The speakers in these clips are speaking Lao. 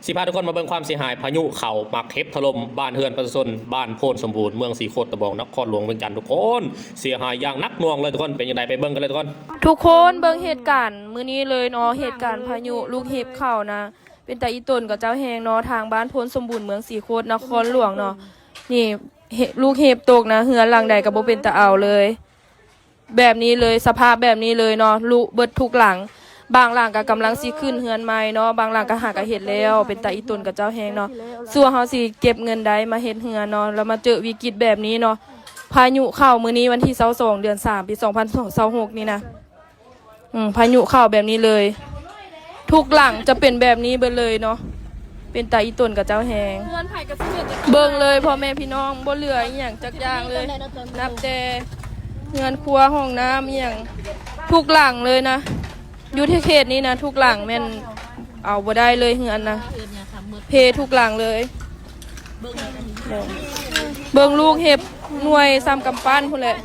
ຊິພາທຸກຄົນມາເບິ່ງຄວາມເສຍຫາຍພາຍຸເຂົ້າໝາກເຫັບຖະຫຼົ່ມບ້ານເຮືອນປະຊາຊົນ ບ້ານໂພນສົມບູນ ເມືອງສີໂຄດ ຕະບອງ ນະຄອນຫຼວງວຽງຈັນ ທຸກຄົນ. ເສຍຫາຍຢ່າງໜັກໜ່ວງເລີຍທຸກຄົນ. ເປັນຈັ່ງໃດ ໄປເບິ່ງກັນເລີຍທຸກຄົນ. ທຸກຄົນເບິ່ງເຫດການມື້ນີ້ເລີຍເນາະ, ເຫດການພາຍຸລູກເຫັບເຂົ້ານະ ເປັນຕາອີ່ຕົນກັບເຈົ້າແຮງເນາະ. ທາງບ້ານໂພນສົມບູນ ເມືອງສີໂຄດ ນະຄອນຫຼວງເນາະ. ນີ້ ເຫັບ ລູກເຫັບຕົກນະ ເຮືອນຫຼັງໃດກໍບໍ່ເປັນຕາເອົາເລີຍ. ແບບນີ້ເລີຍ ສະພາບແບບນີ້ເລີຍເນາະ ລຸເບິດທຸກຫຼັງ. ບາງຫຼັງກໍກຳລັງຊິຂຶ້ນເຮືອນໃໝ່ເນາະ, ບາງຫຼັງກໍຫາກະເຮັດແລ້ວ. ເປັນຕາອີ່ຕົນກັບເຈົ້າແຮງເນາະ. ຊົ່ວເຮົາຊິເກັບເງິນໄດ້ມາເຮັດເຮືອນເນາະ ແລ້ວມາເຈີວິກິດແບບນີ້ເນາະ. ພາຍຸເຂົ້າມື້ນີ້ວັນທີຊາວສອງ ເດືອນສາມ ປີສອງພັນຊາວຫົກນີ້ນະ. ອືມ ພາຍຸເຂົ້າແບບນີ້ເລີຍ ທຸກຫຼັງຈະເປັນແບບນີ້ເບິດເລີຍເນາະ. ເປັນຕາອີ່ຕົນກັບເຈົ້າແຮງ. ເບິ່ງເລີຍພໍ່ແມ່ພີ່ນ້ອງ ບໍ່ເຫຼືອອີ່ຫຍັງຈັກຢ່າງເລີຍ ນັບແຕ່ເຮືອນຄົວ ຫ້ອງນ້ຳ ອີ່ຫຍັງ ທຸກຫຼັງເລີຍນະ. ຢູ່ທີ່ເຂດນີ້ນະ ທຸກຫຼັງແມ່ນເອົາບໍ່ໄດ້ເລີຍເຮືອນນະ ເພທຸກຫຼັງເລີຍ. ເບິ່ງລູກເຫັບໜ່ວຍສ່ຳກຳປັ້ນພຸ້ນແຫຼະ.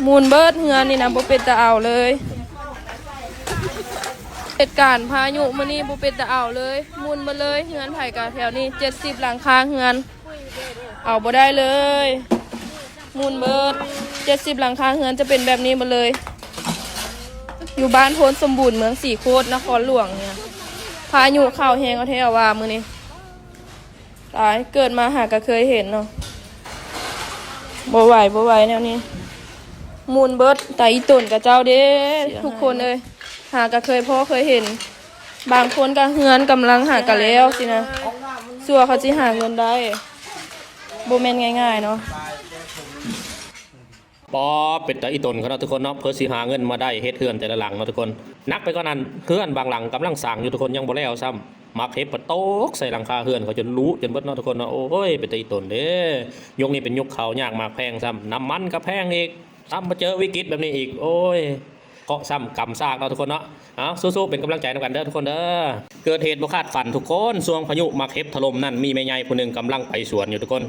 ໝຸ່ນເບິດເຮືອນນີ້ນະ ບໍ່ເປັນຕາເອົາເລີຍ. ເຫດການພາຍຸມື້ນີ້ບໍ່ເປັນຕາເອົາເລີຍ. ໝຸ່ນເບິດເລີຍ ເຮືອນໃຜກະແຖວນີ້ ເຈັດສິບຫຼັງຄາເຮືອນ ເອົາບໍ່ໄດ້ເລີຍ. ໝຸ່ນເບິດ ເຈັດສິບຫຼັງຄາເຮືອນຈະເປັນແບບນີ້ໝົດເລີຍ. ຢູ່ບ້ານໂພນສົມບູນ ເມືອງສີໂຄດ ນະຄອນຫຼວງນີ້ນະ ພາຍຸເຂົ້າແຮງເອົາແທ້ເອົາວ່າມື້ນີ້. ຕາຍ ເກີດມາຫາກະເຄີຍເຫັນເນາະ. ບໍ່ໄຫວ ບໍ່ໄຫວແນວນີ້. ໝຸ່ນເບິດ ຕາອີ່ຕົນກັບເຈົ້າເດ້ ທຸກຄົນເອີຍ. ຫາກະເຄີຍພໍ້ເຄີຍເຫັນ. ບາງຄົນກະເຮືອນກຳລັງຫາກະແລ້ວຊີ້ນະ. ຊົ່ວເຂົາຊິຫາເງິນໄດ້ ບໍ່ແມ່ນງ່າຍໆເນາະ. ປ໊າ ເປັນຕາອີ່ຕົນຂະໜາດທຸກຄົນເນາະ ເພື່ອຊິຫາເງິນມາໄດ້ເຮັດເຮືອນແຕ່ລະຫຼັງເນາະທຸກຄົນ. ໜັກໄປກວ່ານັ້ນ ເຮືອນບາງຫຼັງກຳລັງສ້າງຢູ່ທຸກຄົນ ຍັງບໍ່ແລ້ວຊ້ຳ. ໝາກເຫັບປະຕົກໃສ່ຫຼັງຄາເຮືອນເຂົາຈົນລຸຈົນເບິດເນາະທຸກຄົນເນາະ. ໂອ້ຍ ເປັນຕາອີ່ຕົນເດ້. ຍຸກນີ້ເປັນຍຸກເຂົ້າຍາກໝາກແພງຊ້ຳ ນ້ຳມັນກໍແພງອີກ ຊ້ຳມາເຈີວິກິດແບບນີ້ອີກ. ໂອ້ຍ ເຄາະຊ້ຳກຳຊາກເນາະທຸກຄົນເນາະ. ເອົາ ສູ້ໆ ເປັນກຳລັງໃຈນຳກັນເດີທຸກຄົນເດີ. ເກີດເຫດບໍ່ຄາດຝັນທຸກຄົນ ຊ່ວງພາຍຸໝາກເຫັບຖະຫຼົ່ມນັ້ນ ມີແມ່ໃຫຍ່ຜູ້ໜຶ່ງກຳລັງໄປສວນຢູ່ທຸກຄົນ.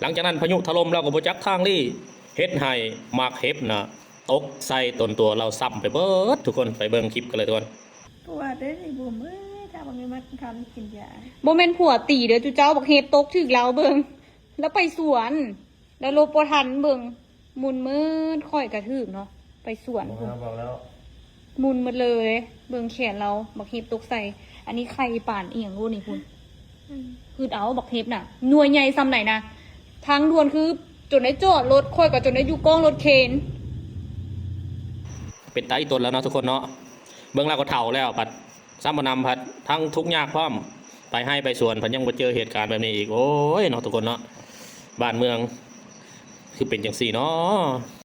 ຫຼັງຈາກນັ້ນພາຍຸຖະຫຼົ່ມລາວກໍບໍ່ຈັກທາງລີ້ ເຮັດໃຫ້ໝາກເຫັບນະຕົກໃສ່ຕົນຕົວລາວຊ້ຳໄປເບິດທຸກຄົນ. ໄປເບິ່ງຄລິບກັນເລີຍທຸກຄົນ. ປວດເດ້ນີ້ບຸ້ມເອີຍ ຖ້າວ່າມີມາຄຳກິນຢາ. ບໍ່ແມ່ນຜົວຕີເດີ ຈຸເຈົ້າ ບັກເຫັບຕົກຖືກລາວເບິ່ງ ລາວໄປສວນ ລາວຫຼົບບໍ່ທັນເບິ່ງ. ໝຸ່ນເມີດ ຂ້ອຍກະຖືກເນາະ ໄປສວນພຸ້ນ ໝຸ່ນໝົດເລີຍ. ເບິ່ງແຂນລາວ ບັກເຫັບຕົກໃສ່. ອັນນີ້ໄຂ່ປານອີ່ຫຍັງບໍ່ນີ້ພຸ້ນ. ອືມ ຄຶດເອົາ ບັກເຫັບນະ ໜ່ວຍໃຫຍ່ສ່ຳໃດນະ. ທາງດ່ວນຄືຈົນໄດ້ຈອດລົດ ຂ້ອຍກໍຈົນໄດ້ຢູ່ກ້ອງລົດເຄນ. ເປັນຕາອີ່ຕົນແລ້ວເນາະທຸກຄົນເນາະ. ເບິ່ງລາວກໍເຖົ້າແລ້ວ ພັດຊ້ຳບໍ່ນຳ ພັດທັງທຸກຍາກພ້ອມ ໄປໄຮ່ໄປສວນ ພັດຍັງມາເຈີເຫດການແບບນີ້ອີກ. ໂອ້ຍເນາະທຸກຄົນເນາະ ບ້ານເມືອງຄືເປັນຈັ່ງຊີ້ເນາະ.